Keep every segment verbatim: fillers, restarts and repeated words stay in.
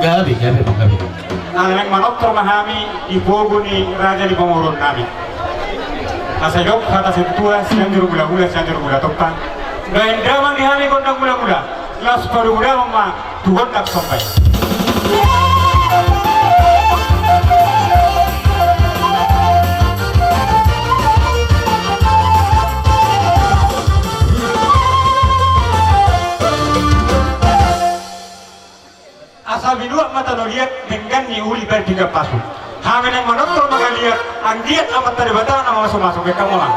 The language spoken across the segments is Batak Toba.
Gabe, gabe, gabe. Alai manortor ma hami di pogu ni raja ni pamoruon nami. Asa didok hata sian tua, Sianjur Mulahula, Sianjur Mulatompa. Baen damang di hami gondang mulamula. Laos padomu damang ma tu gondang somba i. Asa binuat ma tano liat, denggan ni uli baen pinggan pasu. Hami naeng manortor mangaliat, anggiat Amanta Debata na mamasumasu, baen hamu ma.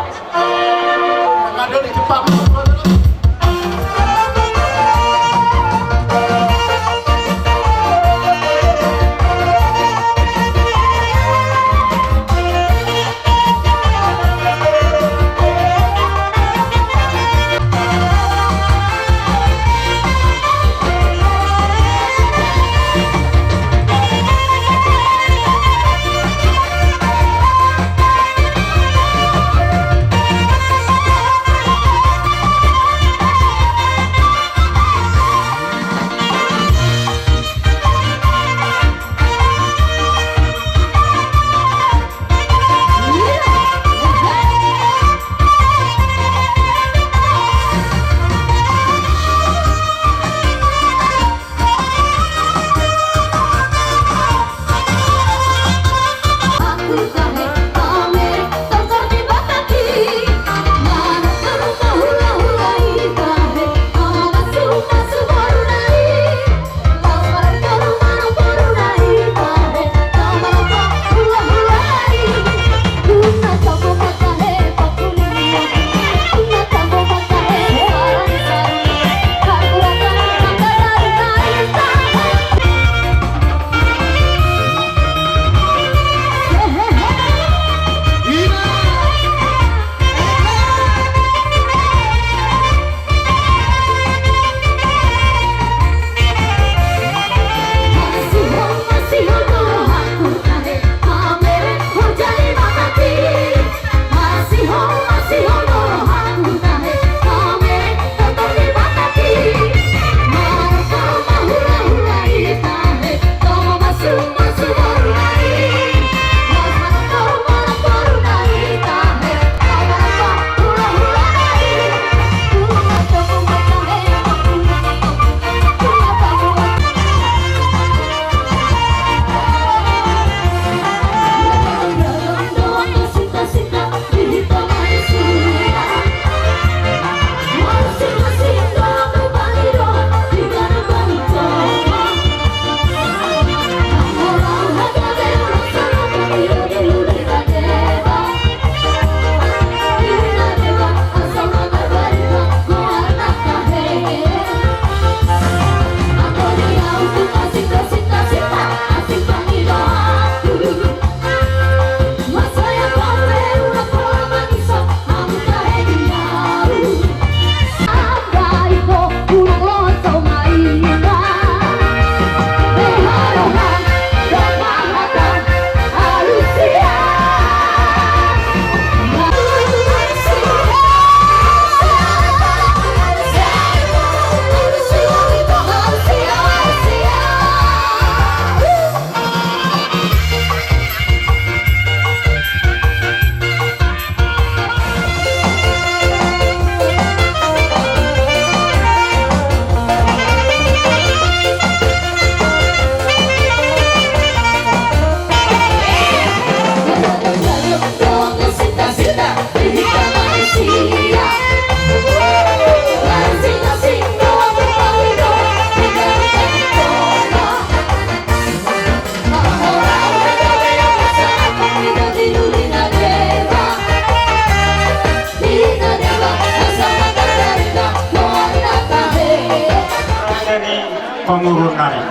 Pamoruon nami.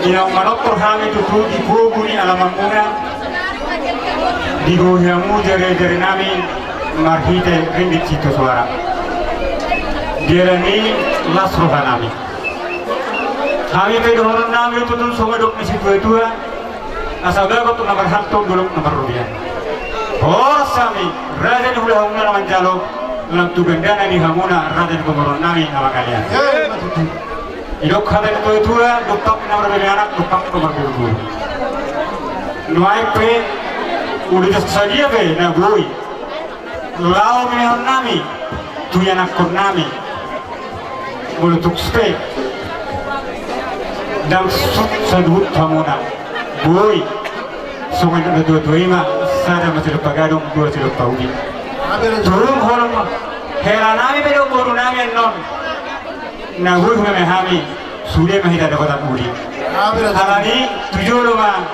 Inang manortor hami tutu di pogu ni alamanmuna, digohi hamu jari-jari nami marhite ringgit sitio suara. Dialani las roha nami. Hami pe dohonon nami tutu songon dok ni situa-tua, asa bagot na marhalto, dolok na marrobean. Horas hami raja ni hulahula na manjalo, lam tu gandana ni hamuna raja ni pamoruon nami na mangalean. Didok hata ni natuatua, dompak na marbebe anak, dompak na marbebe boru. Nuaeng pe, uli sadia pe na boi laho memehon nami tu ianakhon nami, molo tung pe ndang suksa dohot hamuna. Boi, songon na natuatua i ma, sada ma sidompa gadong, dua sidompa uli. Tung holan hela nami pe dohot boru nami annon na boi humeme hami, sude ma hita dapotan uli. Alani tu jolo ma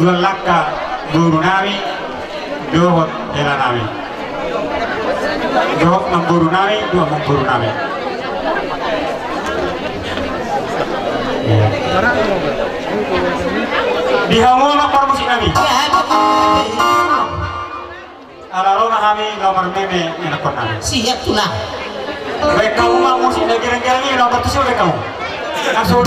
dua langka boru nami dohot hela nami. Dohot namboru nami, dohot namboru nami. Di hamu ma parmusik nami. Ala ro ma hami laho marmeme ianakhon nami. Siap tulang. Baen hamu ma musik na girang-girang i, laho partusi baen hamu. Langsung.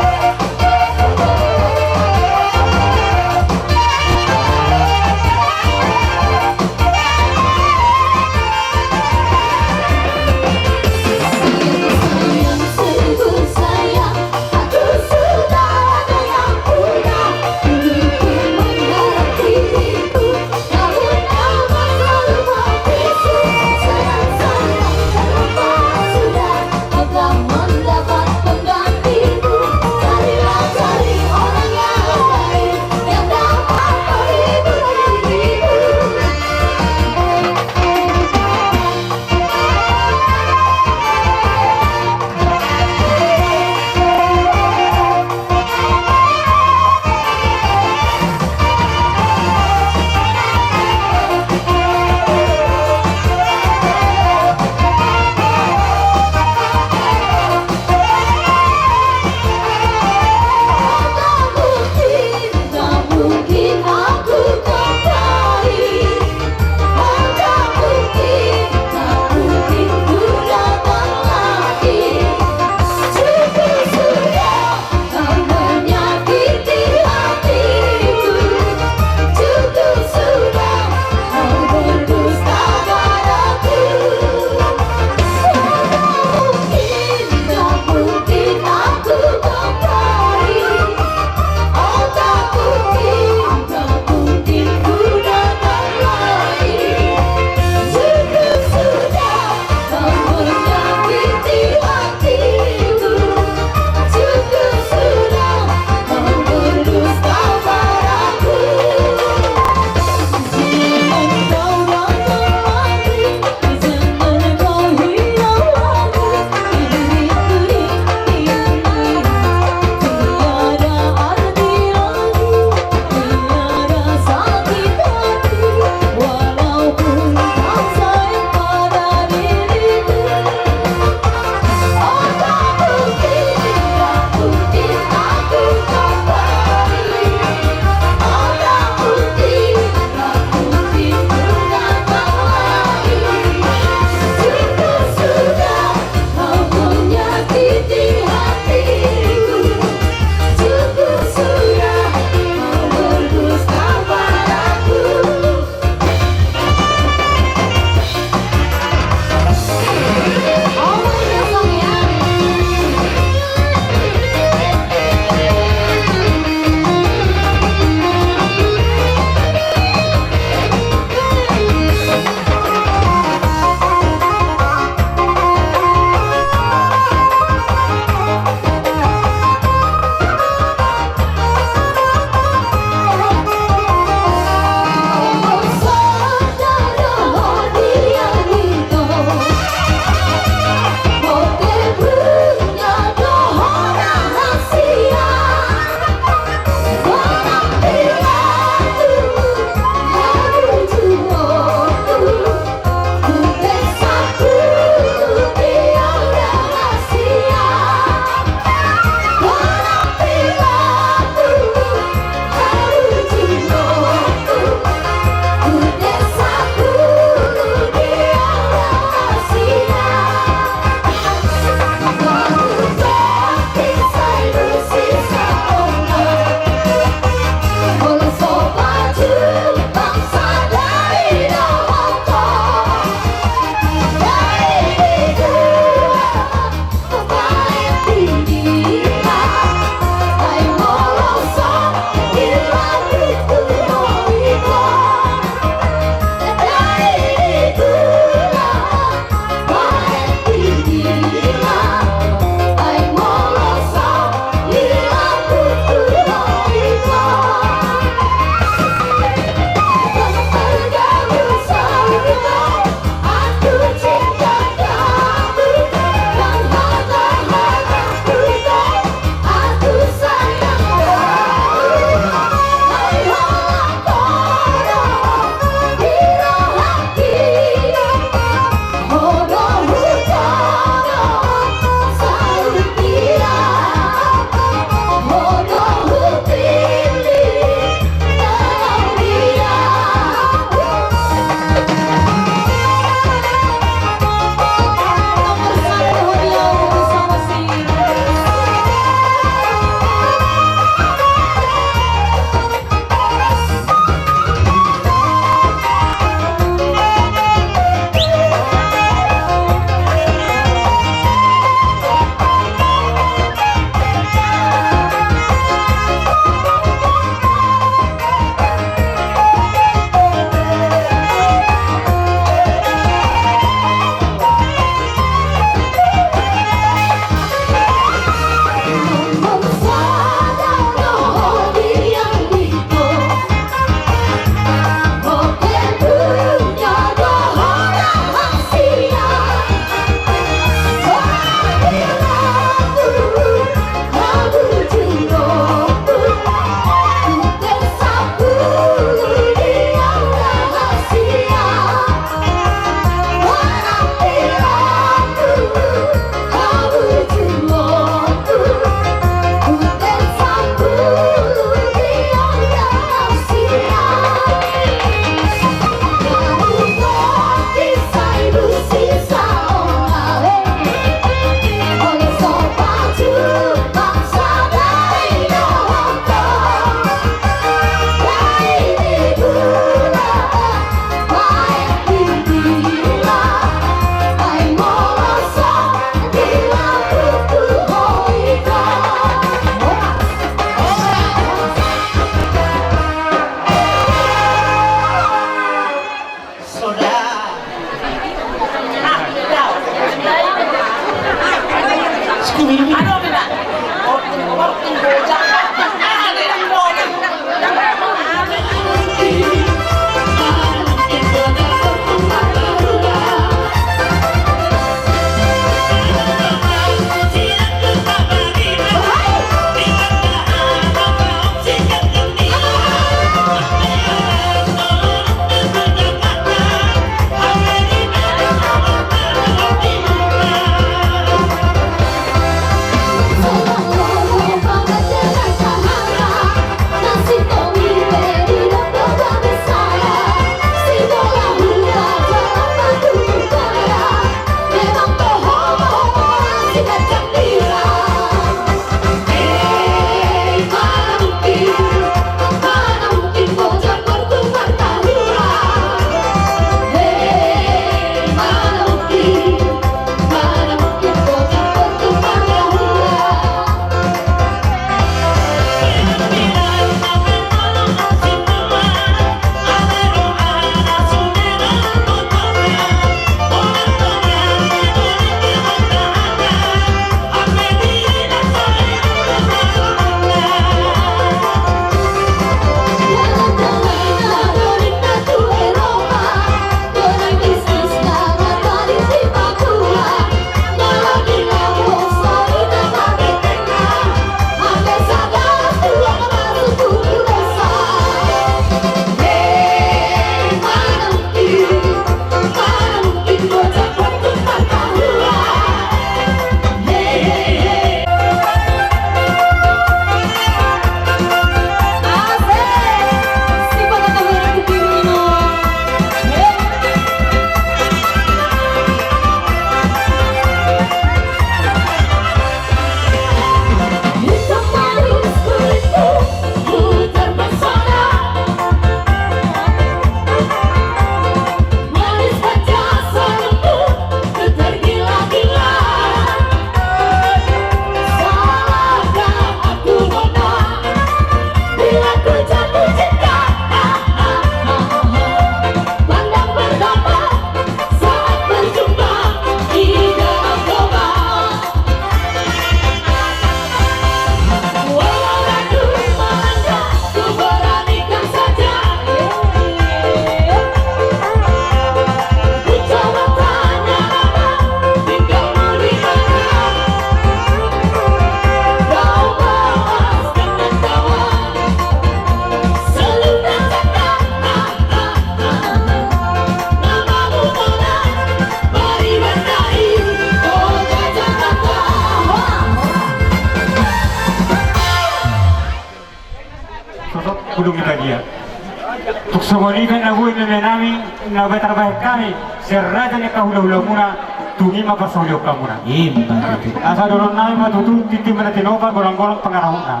Songon i pe na boi meme nami na boi tarbahen hami sian raja ni hahula-hulamuna, tung i ma parsahulihon hamuna. Ima tutu. Asa dohonon nami ma tutu, tintin ma na tinopa, golang-golang pangarahutna.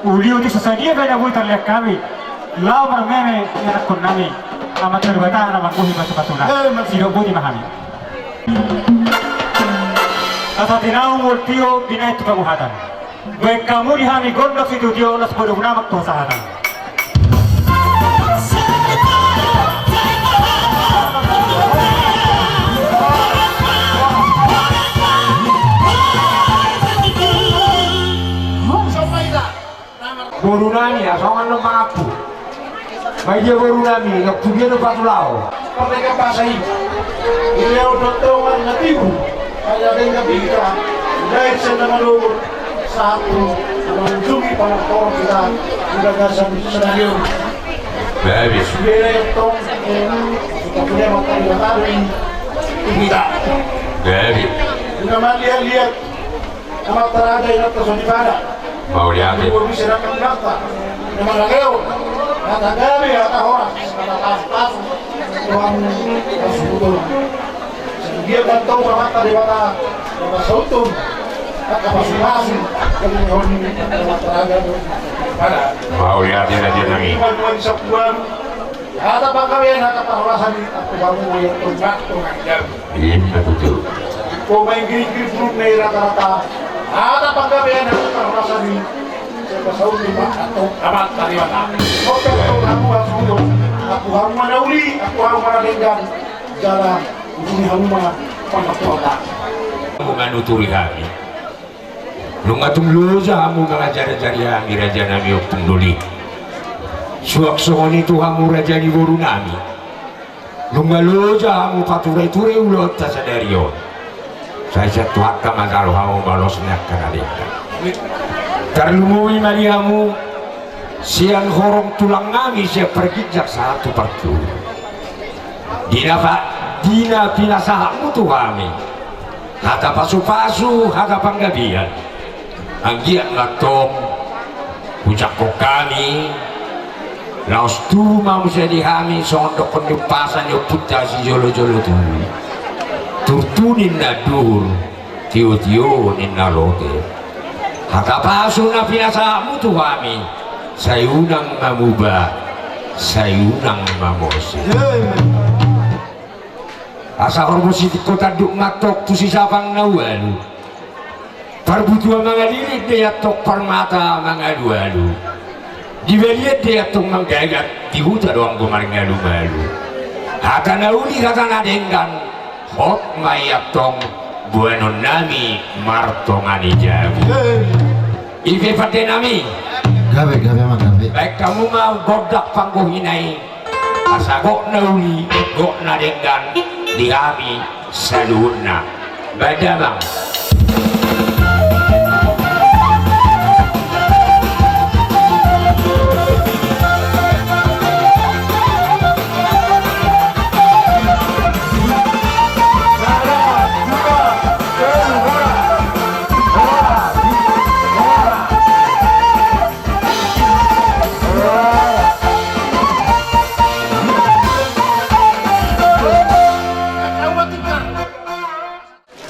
Uli otik so sadia pe na boi tarlean hami laho marmeme ianakkon nami, Amanta Debata na manggohi pasu-pasuna. Ima. Sidok boti ma hami. Asa tinahu mual tio binahen tu pamuhatan. Baen hamu di hami gondang sitio-tio, las bodom na mangkuhasa hata. Boru nami, asa unang mangampu. Baen dia boru nami, nang tu dia do patulaho. Pamegang basa i. Dilehon do tongan na tibu. Haya denggan hita. Baen sian na manogot. Satu. Mangujungi pangaporan hita. Di bagasan sadari on. Baik. Sudah tong. Sudah matang matang. Hita. Baik. Sudah malihat-lihat. Amanta raja, inanta soripada. Mauliate. Dua bisa dapat bangsa. Memang leo. Hata gabe, hata horas, hata pasu-pasu. Tuhan pasu-pasu. Dia bantu Amanta Debata. Bapak Sautum. Hata pasu-pasu. Kami honi Amanta raja. Pada. Mauliate, raja nami. Iman Tuhan sapuan. Hata panggabean, hata parhorasan. Aku bangun yang tempat Tuhan jago. Ima tutu. Ingkon ma ingkir-ingkir bulung na i rata-rata. Hata panggabean, hata parhorasan i. Siapa saut lima atau amat tadi mana. Oke, atau hamu hamu. Aku hamu mana uli, aku hamu mana denggan. Jala ujungnya hamu mana pangkapota. Hamu manuturi hami. Nunga tung loja hamu mangajar-ajari hami, raja nami Ompung Doli. Suang songon i tu hamu raja ni boru nami. Nunga loja hamu pature-ture ulaonta sadari on. Sai sian Tuhanta ma jalo hamu balos ni angka na denggan. Tarlumobi ma di hamu sian horong tulang nami, sian parginjang sahat tu parjolo. Di na pa-, di na pinasahatmu tu hami. Hata pasu-pasu, hata panggabean. Anggiat ma tong hujangkon hami, laos tubu ma muse di hami songon dokkon ni umpasa ni ompunta sijolo-jolo tubu. Turtu ninna duhur, tio-tio ninna lote. Hata pasu na pinasahatmu tu hami, sai unang ma muba, sai unang ma mose. Asa horbo sitingko tanduk ma tong tu sisapang na ualu. Parbutua mangalilit do i antong parmata mangalu-alu. Di balian do i antong manggagat, di huta do anggo marngalu-ngalu. Hata na uli, hata na denggan, hot ma i antong boanon nami martonga ni jabu. I pe pande nami. Gabe, gabe ma gabe. Baen hamu ma gondang panggohina i. Asa gok na uli, gok na denggan, di hami saluhutna. Baen damang.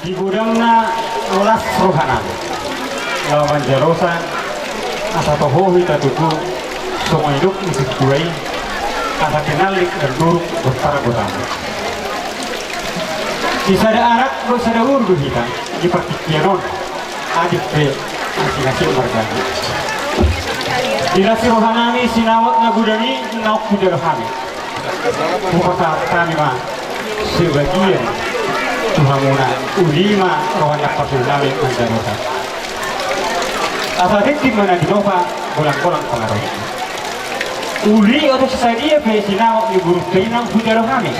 Di godangna las rohanami laho manjalosa, asa toho hita tutu songon nidok ni sintua i, asa tinallik dandurung bontara gotana. Di sada anak dohot sada boru do hita di partingkian on. Adong pe asing-asing margana. Di las ni rohanami sinamot na godang i naung hujalo hami, hupasahat hami ma sebagian tu hamuna, uli ma roha ni parjolo nami manjalosa. Asa tintin ma na tinopa, golang-golang pangarahutna. Uli otik so sadia pe sinamot ni borunta i naung hujalo hami,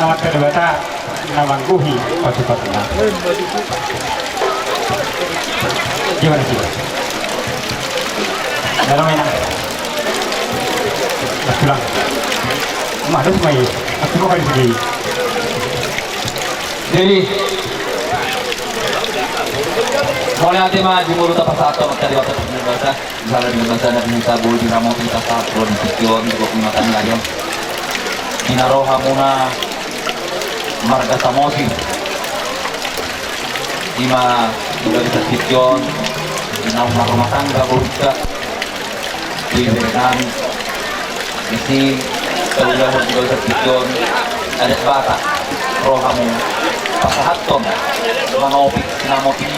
Amanta Debata na manggohi pasu-pasuna. Gimana sih? Dalam enak. Mas pulang. Mas, terus main. Aku mau kali sendiri. Jadi, Mauliate ma jumolo tapasahat tu Amanta Debata, tu Debata. Di sada di masa na di sabo di ramo di tasa pro di tingki on di gok ni mata ni ayon. Di na rohamuna marga Samosir. Ima di bagasan tingki on, di na marrumah tangga borunta. Di berenami. Disi taulahon di bagasan tingki on adat Batak, rohamu pasahathon manopik sinamot i,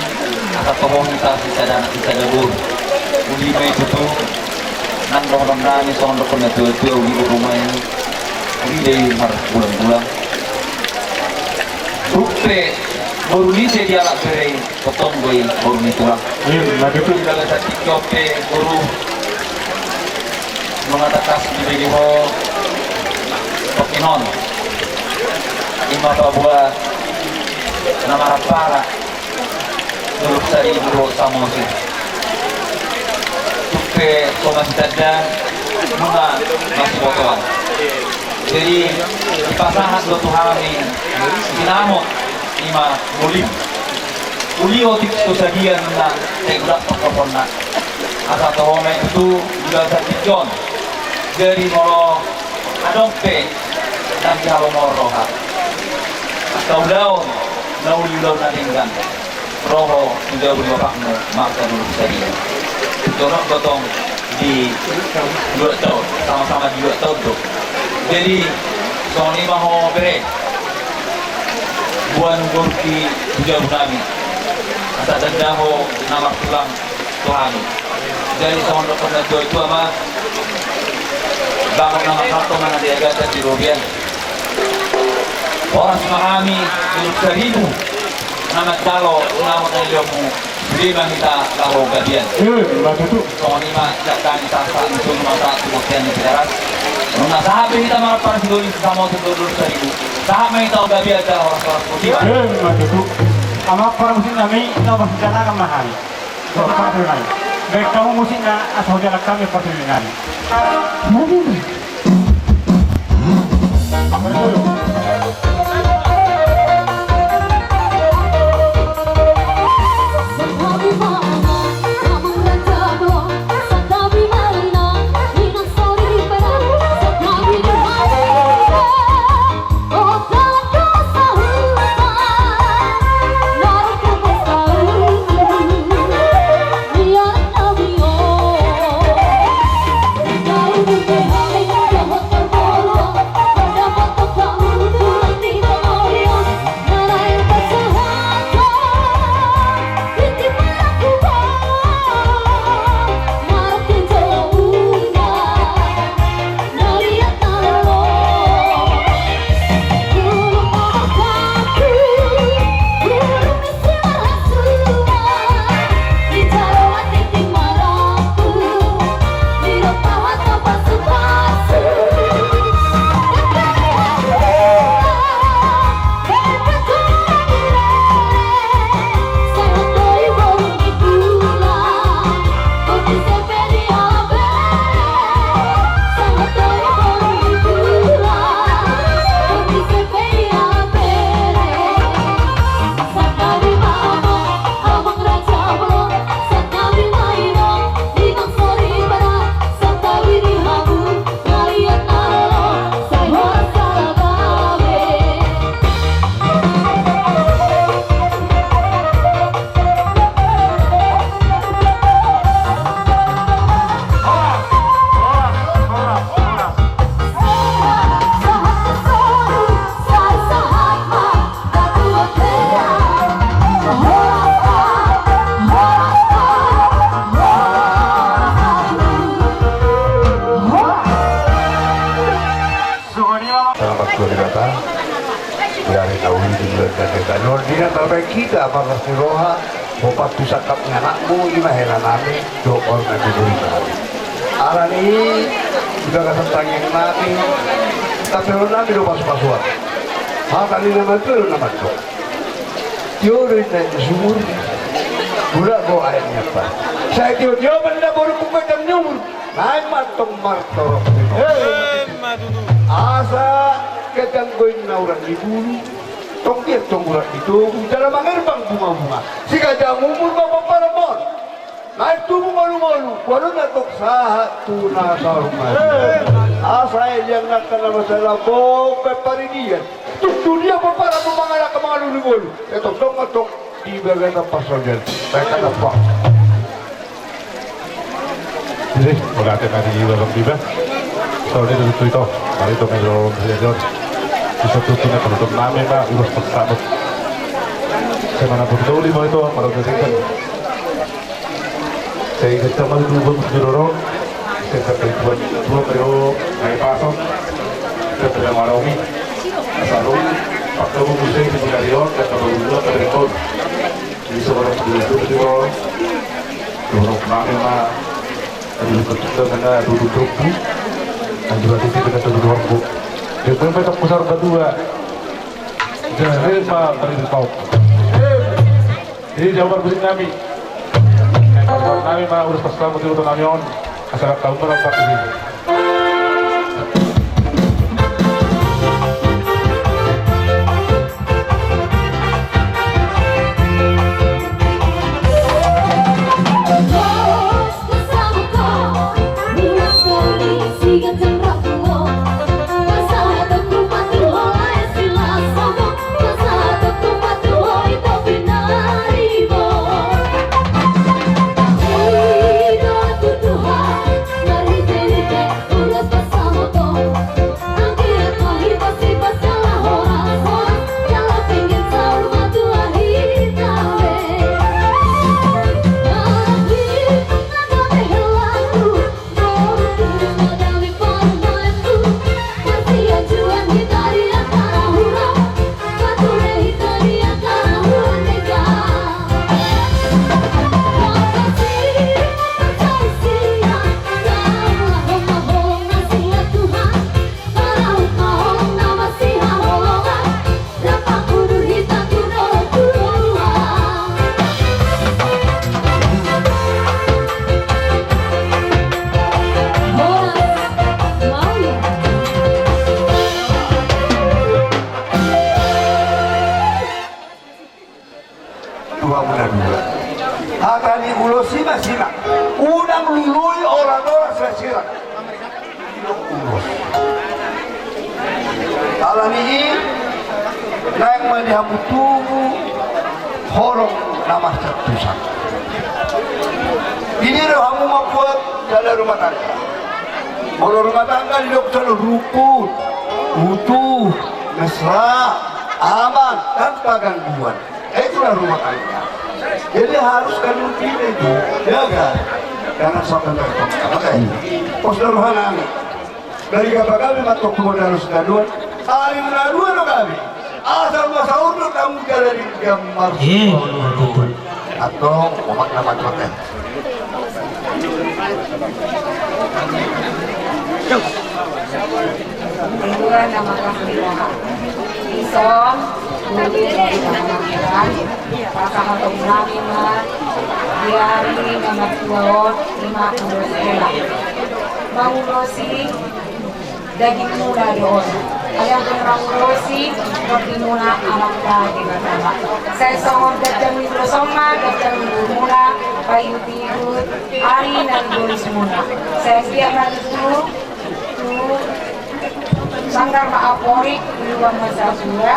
asa toho hita sisada anak sisada boru. Uli ma i tutu nang dohonon nami songon dohonon na tua-tua, uli boru ma i, uli do i margulang-gulang. Tung pe boru ni ise dialap bere i, tongtong do i boru ni tulang. Ima tutu. Di bagasan tingki on pe boru, nunga tangkas dibege ho pongkinan. Ima paboa na marampara dolok saribu dohot Samosir. Tung pe so masitanda, nunga masibotoan. Jadi dipasahat do tu hami sinamot, ima bolim. Uli otik so sadia nunga, sai godang pongkoponna. Asa toho ma i tutu di bagasan tingki on. Jadi molo adong pe na dihalomohon roha, angka ulaon na uli, ulaon na denggan, ro ho tu jabu ni bapakmu marga Dolok Sadia. Jonok gotong di luat taon, sama-sama di luat taon do. Jadi songon i ma ho bere, boan borungki tu jabu nami, asa tanda ho na martulang tu hami. Jadi songon dohonon na tua-tua ma, bangun na marhalto ma na di agatan di robean. Horas ma hami Dolok Saribu na manjalo sinamot na nilehonmu, sude ma hita laho gabean. Ima tutu. Songon i ma sian hami, sahat-sahat ni solu ma, sahat tu bontean ni Tigaras. Nunga sahat be hita marampara sidoli, sisamot tu Dolok Saribu. Sahat ma hita laho gabean jala horas-horas. Ima tutu. Amang parmusik nami, na pasijalakan ma hami. Baen hamu musikna asa hujalang hami parmusik nami. Songon i ma. Selamat tu Debata. Di ari na uli di bulan na denggan on, di na tarbaen hita marlas ni roha, hombar tu sangkap ni anakmu, ima hela nami dohot horong ni boru nami. Alani i, di bagasan tangiang nami, tampehon nami do pasu-pasuan. Hata ni na matua do na mandok. Tio do inna ni sumur, bulak do aek ni ampar. Sai tio-tio ma inna boru, bungka jang ni umur. Naeng ma antong martorop ni roha. Ima tutu. Asa ganjang do inna urat ni bulu, Tong dia tong urat di tugu, jala mangerbang bunga-bunga. Si gajah mumur ma pomparan on. Naeng tubu ngolu-ngolu, boanonna tong sahat tu na saur matua. Asa i liang nangka na masalah bong pe paridian. Tung tu dia pomparan on mangalangka mangalului ngolu. Etong tong ma tong di bagasan parsaulian. Baik, ada bong. Jadi, mauliate ma di Babang Biba. Songon i do tutu ito, mari ito melo melihat. Di satu sini penutup nami ma, ulos pasahaton. Sai manang pun doli ma ito, maro jadikan. Sai kencang ma ito, bagus di roro. Sai sampai tuan, tuan melo, naik pason. Sai pedang waromi. Asal lu, pakai bungkus saya di Sigarion, dan pakai bungkus dari ton. Di seorang dua itu juga. Dorong nami ma. Aduh, ketuk dengan duduk duduk. Aduh, aduh, kita kata duduk duduk. Dia pun petok besar berdua. Jangan lupa beri di pau. Jadi jawab musik nami. Nami ma ulos pasahaton di urutan nami on. Asal tahu berapa ini. Dua muna dua. Hata ni ulos i ma sina. Unang lului orang-orang sasira. Ulos. Alani i, naeng ma di hamu tugu horong na marsantusan. Ini do hamu mambuat jala rumah tangga. Molo rumah tangga didok selalu rukun, utuh, mesra, aman, tanpa gangguan. Eh, itulah rumah tangga. Jadi harus kalian pilih itu, jaga. Jangan sampai terpaksa. Oke. Pos dan rohana. Dari gapa kami matok tu modal sekaduan. Paling na dua do kami. Asal masa urut kamu jalan di gambar. Eh, betul. Atau omak nama kota. Dua nama kasih. Ison, dua nama kasih. Pasahaton nami ma di ari na martua on, ima ulos hela. Mangulosi dagingmuna do on. Alai anggo na mangulosi tondimuna, Amanta Debata ma. Sai songon ganjang ni ulos on ma ganjang ni umurmuna, paihut-ihut ari na nibolismuna. Sai anggiat ma tutu tu sanggar ma amporik, iluan ma satua.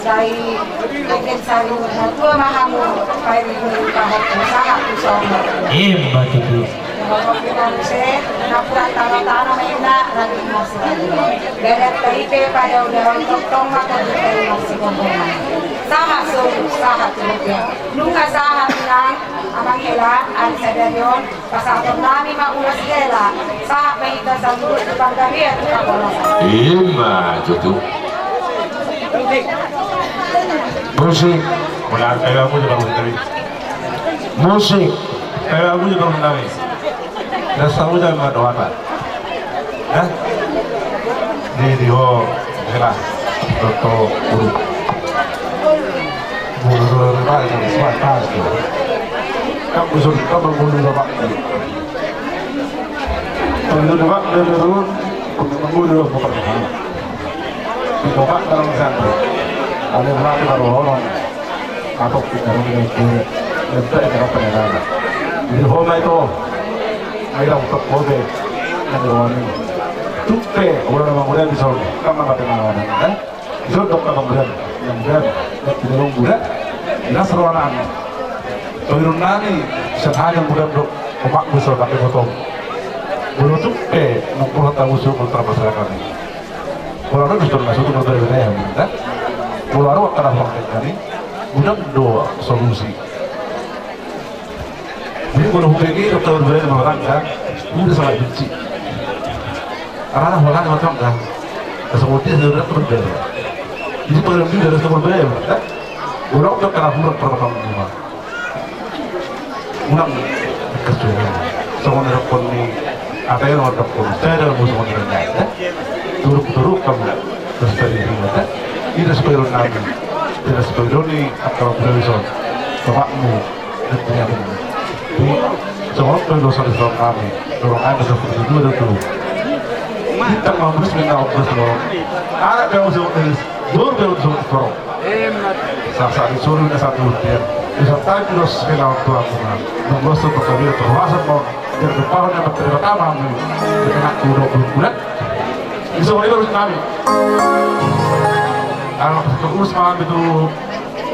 Sai dengke saluhut na tua ma hamu, paihut-ihut pahompu sahat tu saur matua. Ima tutu. Molo kita muse, napuran tano-tano ma inna, rangging marsirangging. Badan ta i pe pada udaon, tongtong ma tondinta i marsigomgoman. Sahat solu, sahat tu bontean. Nunga sahat nang amang hela, ari sadari on, pasahaton nami ma ulos hela, sahat ma hita saluhut tu panggabean tu pangkolosan. Ima tutu. Musik. Mauliate ma di hamu, di hamu nami. Musik. Mauliate ma di hamu, di hamu nami. Nasa ujan ma doata. Ya? Di, di ho, hela, toto, uru. Mulu dulu, dulu, dulu, dulu, dulu, dulu. Kamu suruh, kamu mulu, Bapak. Kalau dulu, Pak, dulu, dulu, dulu. Kamu mulu, Bapak. Di Bapak, kalau misalnya. Ale berarti baru orang atau kita ini itu itu itu apa ya? Di home itu ayo untuk kode yang ruangan tupe orang orang udah bisa kan mata malam kan? Dison do panggoran, panggoran, panggoran, ina seroan. Toirun nami, sian hajang muda do, omak muso, pakai potong. Bulu tupe, mungkul tamu suku, termasuk kami. Kalau ada dison masuk, itu berbeda ya, kan? Kalau ada waktu orang kami, muda do solusi. Jadi kalau hubungi dokter berbeda sama orang kan, udah salah benci. Karena orang sama orang kan, kesemudian sudah berbeda. Jadi pada dia dari sumber berbeda kan, orang udah kena huruf pertama rumah. Unang kesulitan. Sama ada pun ni, apa yang ada pun, saya dalam musuh orang lain. Turuk-turuk kamu terus dari rumah kan. Ini supaya orang lagi, tidak supaya ni, apa yang bisa, bapakmu. Songon pe do sari songon nami, dorong ai ma sampulu dua do tu. Bintang ma mulis minta ombas lo. Anak pe usul tulis, dur pe usul torong. Sasa di suru na satu dia. Bisa tadi dos kena orang tua aku. Nunggu satu kali terpaksa mau jadi kepala yang berterima kasih. Kena kuda bulat. Bisa mulai baru nami. Anak terus mah itu.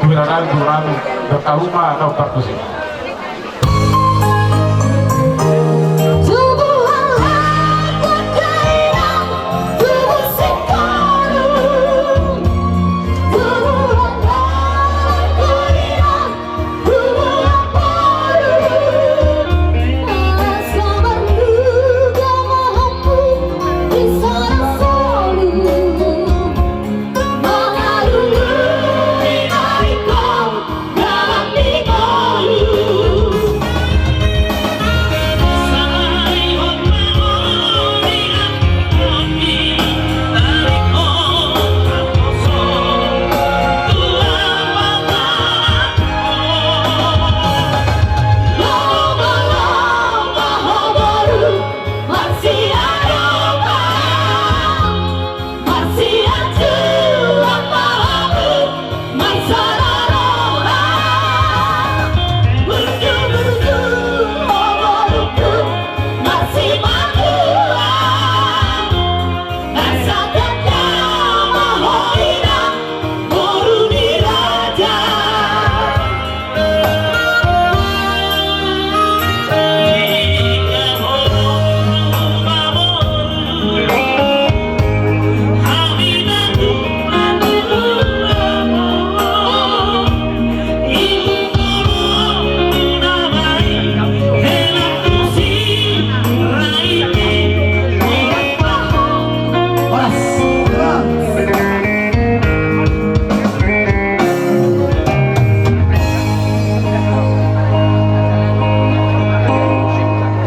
Tumirangan tumirangan. Bertahu mah atau partusi.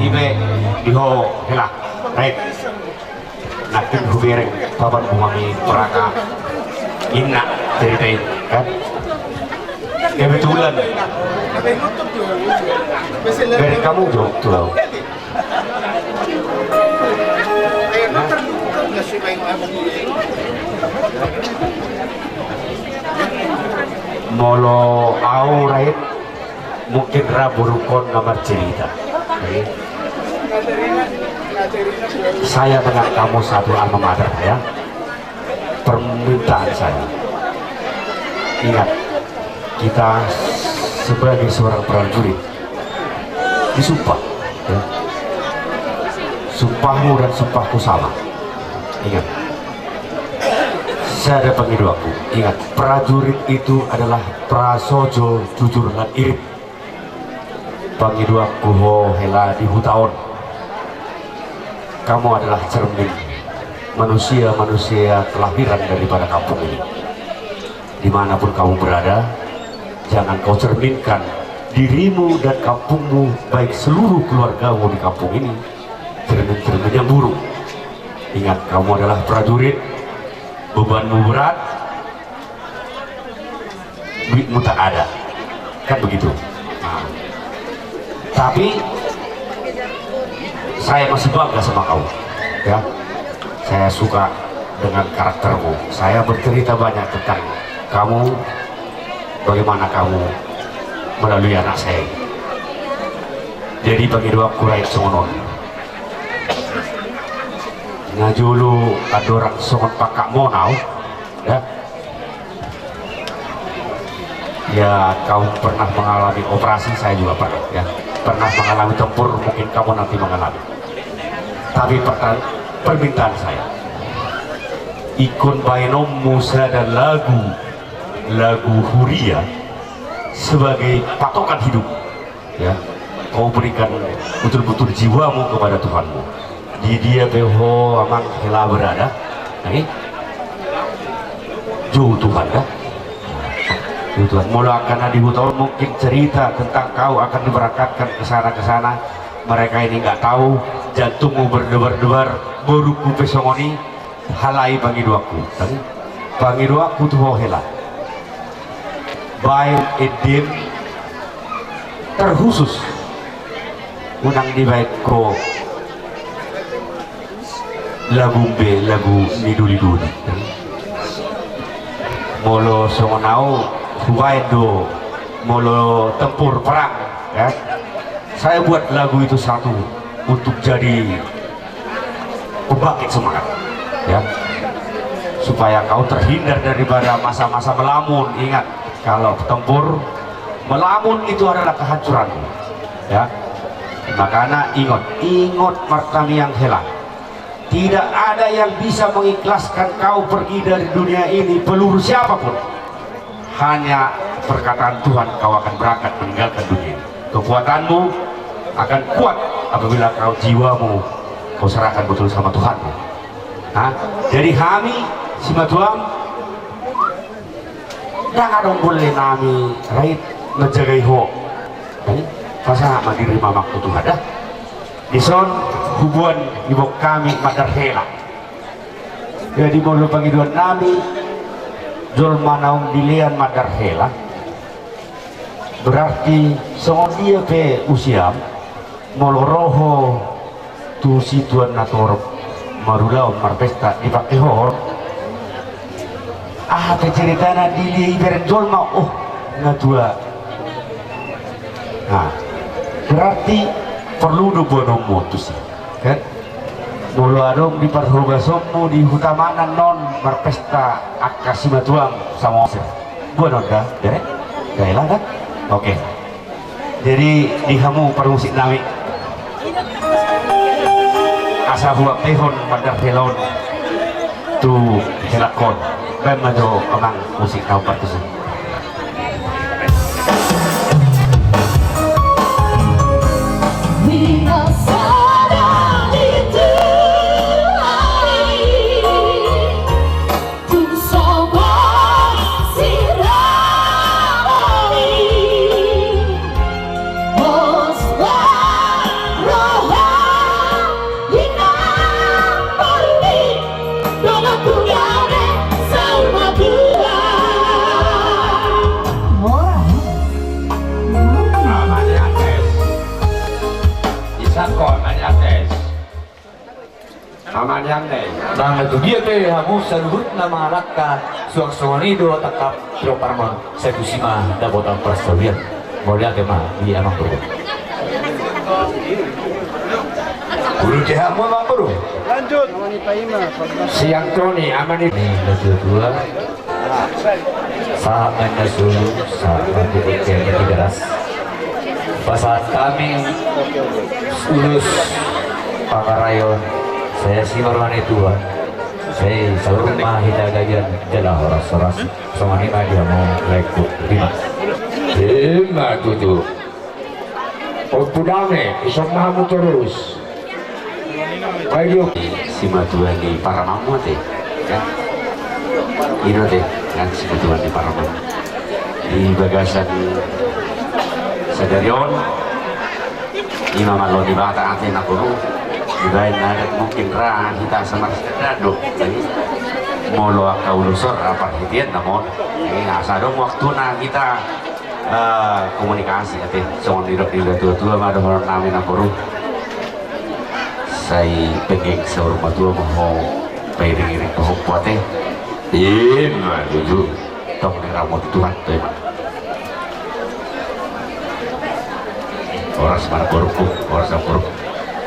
Ibe di ho hela. Baik. Nangkin hubereng papan bungami peraka. Inna cerita ini kan. Kebetulan. Dari kamu jawab tuh. Molo au rait. Mungkin ra borungkon na marcerita. Saya dengan kamu satu alma mater ya. Permintaan saya. Ingat, kita sebagai seorang prajurit disumpah. Ya. Sumpahmu dan sumpahku sama. Ingat. Sada pangidoanku. Ingat, prajurit itu adalah prasojo jujur lan irit. Pangidoanku ho hela di huta on. Kamu adalah cermin manusia-manusia kelahiran daripada kampung ini. Dimanapun kamu berada, jangan kau cerminkan dirimu dan kampungmu, baik seluruh keluargamu di kampung ini, cermin-cermin yang buruk. Ingat, kamu adalah prajurit, bebanmu berat, duitmu tak ada. Kan begitu. Nah. Tapi saya masih bangga sama kau. Ya. Saya suka dengan karaktermu. Saya bercerita banyak tentang kamu, bagaimana kamu melalui anak saya ini. Jadi pangidoanku rakyat songon on. Na jolo andorang songon pangkatmon au, ya. Ya, kau pernah mengalami operasi, saya juga pernah, ya. Pernah mengalami tempur, mungkin kamu nanti mengalami. Tapi pertan-, permintaan saya, ingkon baenonmu sada lagu, lagu huria sebagai patokan hidup. Ya, kau berikan betul-betul jiwamu kepada Tuhanmu. Di dia pe ho amang hela berada. Nangkin? Jou Tuhan, ya. Jou Tuhan. Molo angka na di huta on mungkin cerita tentang kau akan diberangkatkan ke sana, ke sana. Mereka ini nggak tahu, jantungmu berdebar-debar, borungku pe songon i, halai pangidoanku. Nangkin? Pangidoanku tu ho hela. Baen endem terkhusus, unang dibaen ho lagu be, lagu ni doli-doli. Molo songon au, hubaen do, molo tempur perang, ya. Saya buat lagu itu satu untuk jadi pembangkit semangat, ya, supaya kau terhindar daripada masa-masa melamun. Ingat, kalau tempur, melamun itu adalah kehancuran, ya. Makanya ingat, ingat martamiang hela. Tidak ada yang bisa mengikhlaskan kau pergi dari dunia ini, peluru siapapun. Hanya perkataan Tuhan, kau akan berangkat meninggalkan dunia ini. Kekuatanmu akan kuat apabila kau jiwamu kau serahkan betul sama Tuhanmu. Nah, jadi hami simatuam ndang adong bolle nami rait manjagai ho. Pasahat ma diri ma amang tu Tuhan da. Dison huboan ibon hami mandar hela. Jadi molo pangidoan nami, jolma naung dilean mandar hela, berarti songon dia pe usiam, molo ro ho tu situan na torop marulaon marpesta dipake ho on, aha pe ceritana dilea ibereng jolma, oh, na tua. Nah, berarti porlu do boanonmu tusi, kan? Molo adong di parhobasonmu di huta manang non marpesta angka simatuam sama osir, boanon da, bere? Gaela, kan? Oke. Jadi di hamu parmusik nami, asa huampehon mandar hela on tu helangkon. Baen ma jo amang musik na partusi. Amang ni Anne. Nang tu dia pe hamu saluhutna mangalangka, suang songon i do tangkap piro parmon, sai tusi ma dapotan parsaulian. Mauliate ma di amang boru. Ulu di hamu amang boru. Lanjut. Sian toni amang ni. Ni na tua-tua. Sahat ma na solu, sahat ma tu tiga ras. Pasahat hami ulos pangarayon, sai simar ma ni tua, sai saur ma hita gabe jala horas-horas. Songon i ma di hamu laengku. Ima. Ima tutu. Ompu dame, ison ma hamu torus. Baik, yuk. Simatua ni paramangmu ate, kan? Ino ate, kan simatua ni paramang. Di bagasan sadari on, ima malo ni bata ate na boru. Dibaen adat mungkin ra hita sama sadado. Jadi molo angka ulos on ra parhitean namon. Jadi asa adong waktuna hita eh, komunikasi ate, songon nidok ni natua-tua ma dohonon nami na boru. Sai penggeng saur matua ma ho, pairing-iring pahompu ate. Ima tutu. Tong ni ramon Tuhan tu ima. Horas ma na borungku, horas ma na borungku.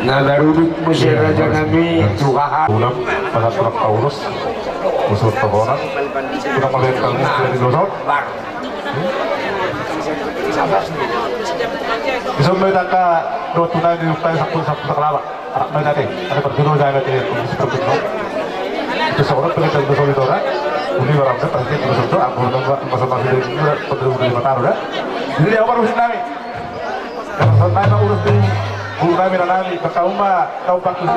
Na marudut muse raja nami tu haha. Ulam, panas kurang taurus. Musuh tohonan. Kurang mabentang dari dosa. Bisa mulai tangka dua tunai di utai sapuluh sapuluh sakalaba. Anak main ate, ada perjuru saya ada di komisi perjuru. Itu seorang pengen dari Soli Dora. Uli barang saya pasti terus itu aku udah masa masih dari sini udah perjuru dari Mataru dah. Jadi dia baru sini nami. Kalau saya mau urus di guru nami dan nami berkaum mah tahu bagus.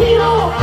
Tio.